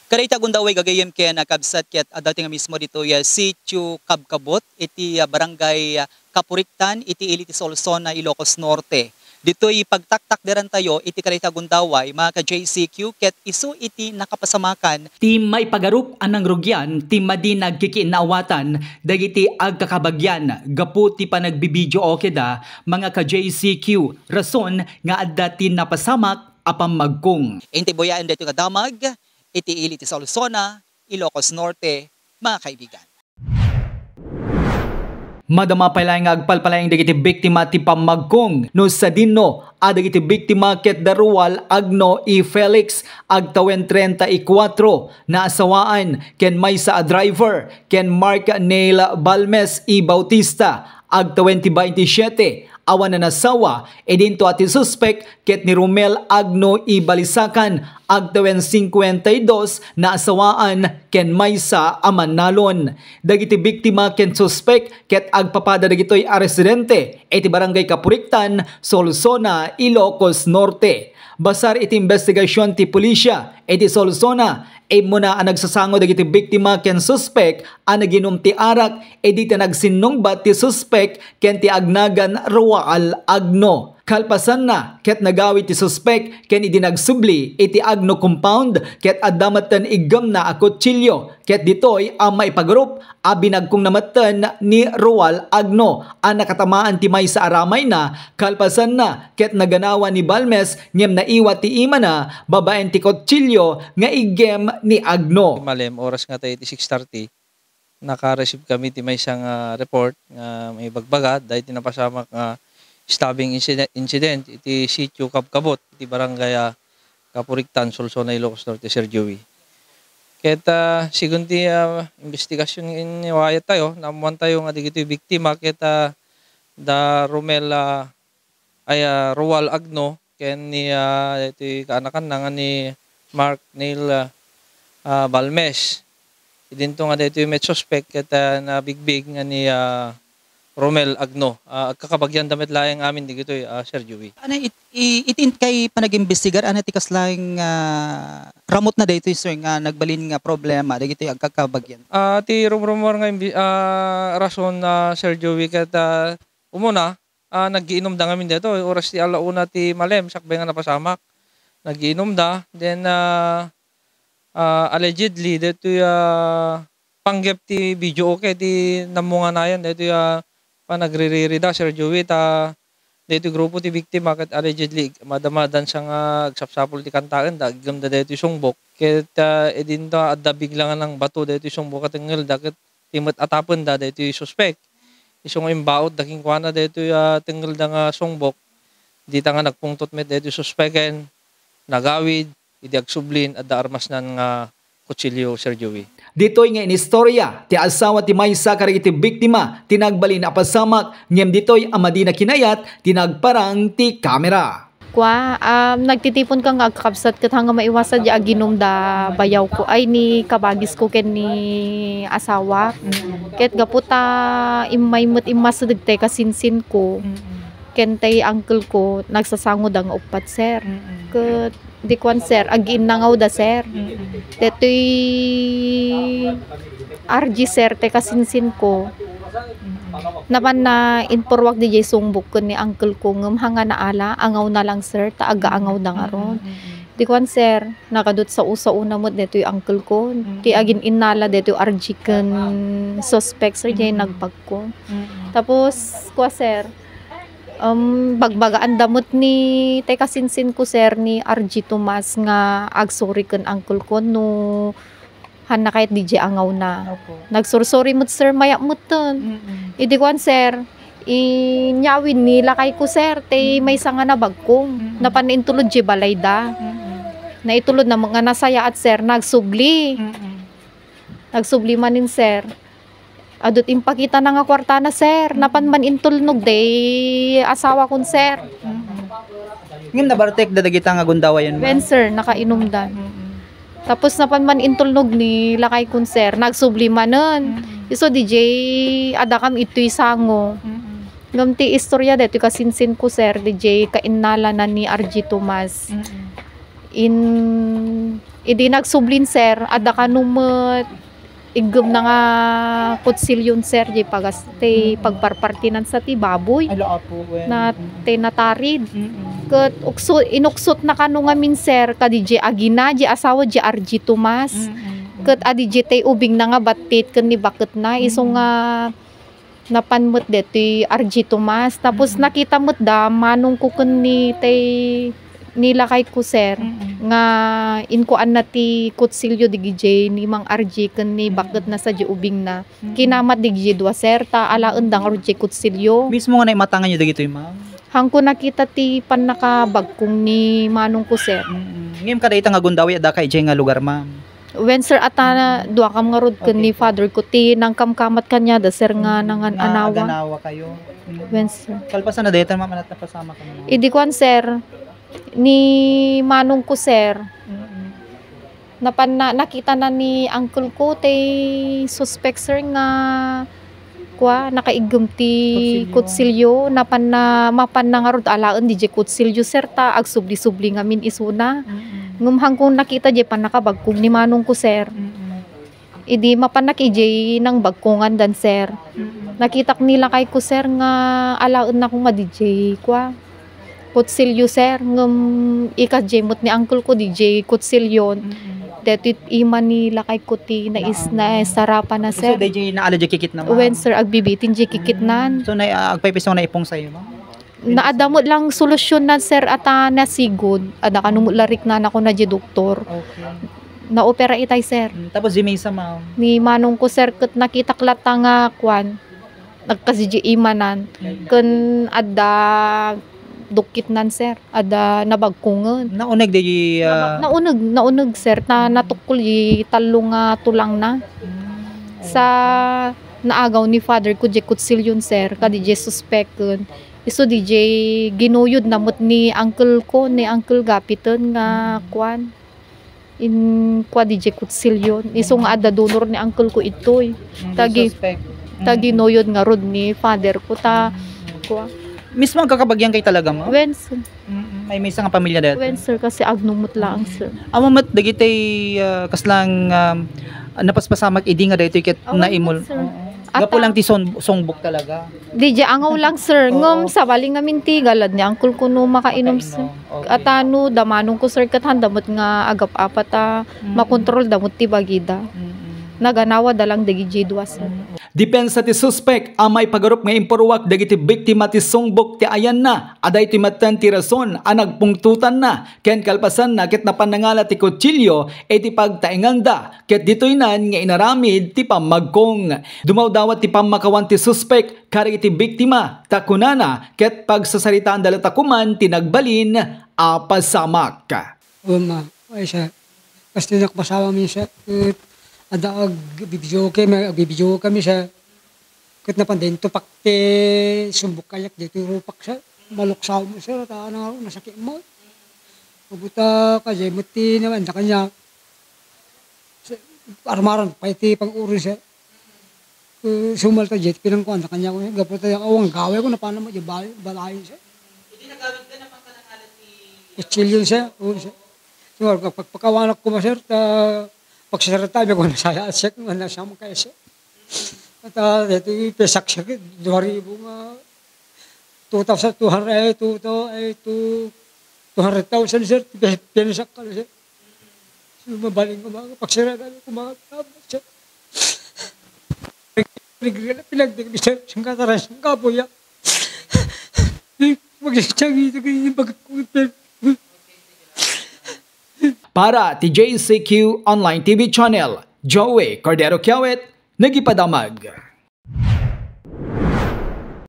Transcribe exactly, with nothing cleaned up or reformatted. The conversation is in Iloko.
Kadayta gundaway gagayyem ken, ah, kabsat, ket adda ti nga mismo ditoy, ah, Sitio Kabkabot iti, ah, Barangay, ah, Kapuriktan iti ili ti Solsona, Ilocos Norte. Ditoy pagtaktakderantayo iti kadayta gundaway, mga ka-J C Q, ket isu iti nakapasamakan ti maipagarup a nangrugian ti madi nagkikinnaawatan dagiti agkakabagian gapu ti panagbibidio okeda, mga ka-J C Q, rason nga adda ti napasamak a pammagkong. Intibuyaen daytoy nga damag iti ili ti Solsona, Ilocos Norte, mga kaibigan. Madama pay laeng nga agpalpalaing dagiti biktima ti pammagkong no sadino a dagiti biktima ket da Rual Agno i Felix, agtawen treinta y cuatro, naasawaan, ken maysa a driver, ken Mark Neil Balmes i Bautista, agtawen ti baintisiete, awan a nasawa, idinto a ti suspek ket ni Romel Agno i Balisacan, agtawen singkuenta y dos, naasawaan, ken maysa a mannalon. Dagiti biktima ken suspek ket agpapada dagitoy a residente iti Barangay Kapuriktan, Solsona, Ilocos Norte. Basar iti imbestigasion ti pulisya iti Solsona, immuna a nagsasango dagiti biktima ken suspek a naginum ti arak idi ti nagsinnungbat ti suspek ken ti agnagan Roal Agno. Kalpasanna, ket nagawid ti suspek ken idi nagsubli iti Agno compound, ket adda metten iggemna a kutsilio, ket ditoy a maipagarup a binagkongna metten ni Roal Agno a nakatamaan ti maysa a ramayna. Kalpasanna, ket naganawan ni Balmes ngem naiwat ti imana babaen ti kutsilio nga iggem ni Agno. Malem, oras nga tayo iti six thirty, naka-receive kami ti maysa nga report nga maibagbaga daydi napasamak nga stabbing incide-, incident iti Sitio Kabkabot, iti Barangay, ah, Kapuriktan, Solsona, Ilocos Norte, Sir Joey. Ket, ah, sigun ti, ah, investigasyon nga iniwayat tayo, naammuan tayo nga dagitoy biktima ket, ah, da Romel, ah, ay, ah, Roal Agno ken ni, ah, daytoy kaanakanna nga ni Mark Neil, ah, ah, Balmes. Idinto nga daytoy met suspek ket, ah, nabigbig nga ni, ah, Romel Agno. Ah, agkakabagianda met laeng amin dagitoy, ah, Sir Joey. Ano it-, i-, iti in-, kay panagimbestigar, ano ti kasla nga, ah, ramutna daytoy, sir, nga nagbalin nga problema dagitoy agkakabagian? Ah, ti rumrumor nga imbi-, ah, rason, ah, Sir Joey, ket, ah, umuna, ah, naggiinumda ngamin daytoy. Oras ti ala una ti malem, sakbay nga napasamak. Naggiinumda, then, ah, ah, allegedly, daytoy, ah, panggep ti video, okay, ti nammunganayan daytoy, ah, panagriririda, Sir Joey, ta daytoy grupo ti biktima ket allegedly madamadan sa nga agsapsapul ti kantaenda, aggemda daytoy sungbok. Ket, ah, idinto adda bigla nga nangbato daytoy sungbok a tengngelda ket ti met atapenda daytoy suspek. Isu nga imbautda kenkuana daytoy a tengngelda nga sungbok, dita nga nagpungtot met daytoy suspek ken nagawid, idi agsublin, adda armasnan nga kutsilio, Sir Joey. Ditoy nga inistorya ti asawa ti maysa kadagiti biktima ti nagbalin a pasamak, ngem ditoy a madina kinayat ti nagparang ti kamera. Kua, um, nagtitipon ka nga agkakabsat ket hanga maiwasa di aginum da bayaw ko, ay, ni kabagis ko ken ni asawa. Mm. Ket gapu ta immay met immasideg tay kasinsin ko, mm, ken tay uncle ko, nagsasango da nga uppat, sir. Mm. Ket di kuan, sir, agiinnangaw da, sir. Mm. Detoy R G, sir, tay kasinsin ko. Napan na inpurwak di jay sungbok ken ni uncle ko, ngem hanga naala, angawna lang, sir, ta agaangaw da ngarud. Mm, mm, mm. Di kuan, sir, nakadut sa usa una met detoy uncle ko. Mm, ti mm. Agin-innala detoy R G ken suspect, sir, jay, mm, mm, nagbagko. Mm, mm. Tapos, kua, sir, um, bagbagaan da met ni tay kasinsin ko, sir, ni R G Tomas nga agsuri ken uncle ko no hanna kayat di jay angawna. Opo. Nagsursuri met, sir, mayat metten. Mm-mm. Idi kuan, sir, inyawid ni lakay ko, sir, tay, mm, maysa nga nabagko. Mm-mm. Napan na intulod jay balay da. Mm-mm. Naitulod na nga nasayaat, sir, nagsubli. Mm-mm. Nagsubli manen, sir. Adut impakitana nga kuartana, sir. Mm-mm. Napan man intulnog day asawa kon, sir. Mm-mm. Ngem nabartek da dagita nga gundawayen, ma'am? Wen, sir, nakainumdan. Mm-mm. Tapos napan man intulnog ni lakay kon, sir, nagsubli manen. Mm. Isu di jay adda kam itoy sango. Mm. Ngem ti istorya daytoy kasinsin ko, sir, di jay kainnalanan ni R G Tomas. Mm. In, Idi nagsublin, sir, adda kano met iggemna nga kutsilyon, sir, diay pagas-, ti pagparpartinan sa ti baboy. Ala, apo, wen. Na ti natarid. Mm-mm. Ket ukso-, inuksotna kano ngamin, sir, kadi diay agina, diay asawa diay R G Tomas. Mm-mm. Ket adi diay tay ubingna nga battit ken ni baketna, isu nga napan met detoy R G Tomas. Tapos nakita met da manongko ken ni tay, ni lakayko, sir, nga inkuanna ti kutsilyo digidiay ni Mang R G ken ni baketna sadiay ubingna. Kinamat digidiay dua, sir, ta alaenda ngarud diay kutsilyo. Mismo nga naimatanganyo dagitoy, ma'am? Hangko nakita ti pannakabagkong ni manongko, sir. Mm-mm. Ngem kada ita nga gundaway, adda ka idiay nga lugar, ma'am? Wen, sir, ata duakam ngarud ken ni father ko ti nangkamkamat kaniada, sir, nga nangan-anawa. Naganawa kayo. Mm. Wen, sir. Kalpasan na dayta, ma'am, ania ti napasamak kaniada? Idi kuan, sir, ni manongko, sir. Mm-mm. Napan na, nakitana ni uncle ko ti suspek, sir, nga kua, nakaiggem ti kutsilyo. Kutsilyo, napanna, mapanna ngarud alaen diay kutsilyo, sir, ta agsubli-subli ngamin isuna. Mm-mm. Ngem hangko nakita diay pannakabagkong ni manongko, sir. Mm-mm. Idi mapannak idiay nangbagkongandan, sir. Mm-mm. Nakitak ni lakayko, sir, nga alaennako nga diay kua, kutsilyo, sir, ngem ikadiay met ni uncle ko diay kutsilyon. Mm-mm. Detoy ima ni lakayko ti nais-, naisarapana, sir. So, diay naala diay kikitna, ma'am? Wen, sir, agbibitin diay kikitnan. Mm. So, na-, ah, agpaypayso nga naipungsayo, ma'am? Naadda met lang solusyonnan, sir, ata nasigud. Adda kano met la riknana kuna diay doktor. Okay. Naopera itay, sir. Mm, tapos diay maysa, ma'am? Ni manongko, sir, ket nakitak latta nga kuan, nagkasi diay imanan. Mm. Ken adda dukkitnan, sir. Adda nabagkongen. Nauneg diay, ah, nauneg, nauneg, sir, ta natukkol diay tallo nga tulangna. Mm. Sa naagaw ni father ko diay kutsilyon, sir, kadi diay suspek ken isu diay ginuyodna met ni uncle ko, ni Uncle Gapiten nga kuan. In kua diay kutsilyon. Isu nga adda donor ni uncle ko itoy. Mm, ta gi-, suspek. Ta ginuyod ngarud ni father ko ta kua. Mismo agkakabagian kayo talaga, ma'am? Wen, sir. Mm-mm. May maysa nga pamilya dayta? Wen, sir, kasi agno met laeng, sir. Awan met dagiti, ah, kasla nga, ah, napaspasamak idi nga daytoy ket naimul-, sir. Oo. Gapu lang ti song-, songbok talaga. Diay angaw lang, sir. Oo. Ngem sabali ngamin ti galad ni uncle ko no makainom, sir. Makainom. Okay. Ata no da manongko, sir, ket haanda met nga agap-apat a makontrolda met ti bagida. Mm-mm. Naganawada lang dagidiay dua, sir. Depensa ti suspek a maipagarup nga impurruak dagiti biktima ti songbok ti ayanna a daytoy metten ti rason a nagpungtotanna ken kalpasanna ket napan nangala ti kutsilyo iti pagtaenganda ket ditoynan nga inaramid ti pammagkong. Dumawdawat ti pammakawan ti suspek kadagiti biktima ta kunana ket pagsasaritaanda latta koman ti nagbalin a pasamak. Uma, ay, sir. Kas ti nakapasama mi, sir, ket adda ag-, video kami, agbibidio kami, sir. Ket napan daytoy pak ti sumbok kaniak daytoy rupak, sir. Maluksaw mo, sir, ta ano, nasakit mo. Mabuta ka, jay mo ti naman, da kanya. Sir, armaran, pay ti pang-uri, sir. Eh, sumalta jet, pinangkuan, da kanya, gapu ta, awang gaway ko, napana mo, jay bal-, balayin, sir. Kutsilyo, sir. Oo, sir. Siguro, pag-, pagpakawanak ko, sir, ta, pagsasarita, may kung nasaya, sir, kung nasama kayo, sir. At, ah, ito, ipesak, sir, dua ribu nga, two thousand two hundred, ay, two, two, ay, two, two hundred thousand, sir, pinasak ka, sir. So, mabaling ko, mga pagsarita, mga, sir. Pinagdagdag, sir, sangkataran, sangkapuya. Magsasangit, pag-, Para ti J C Q Online T V Channel, Joey Cordero Kiawit, nagipadamag.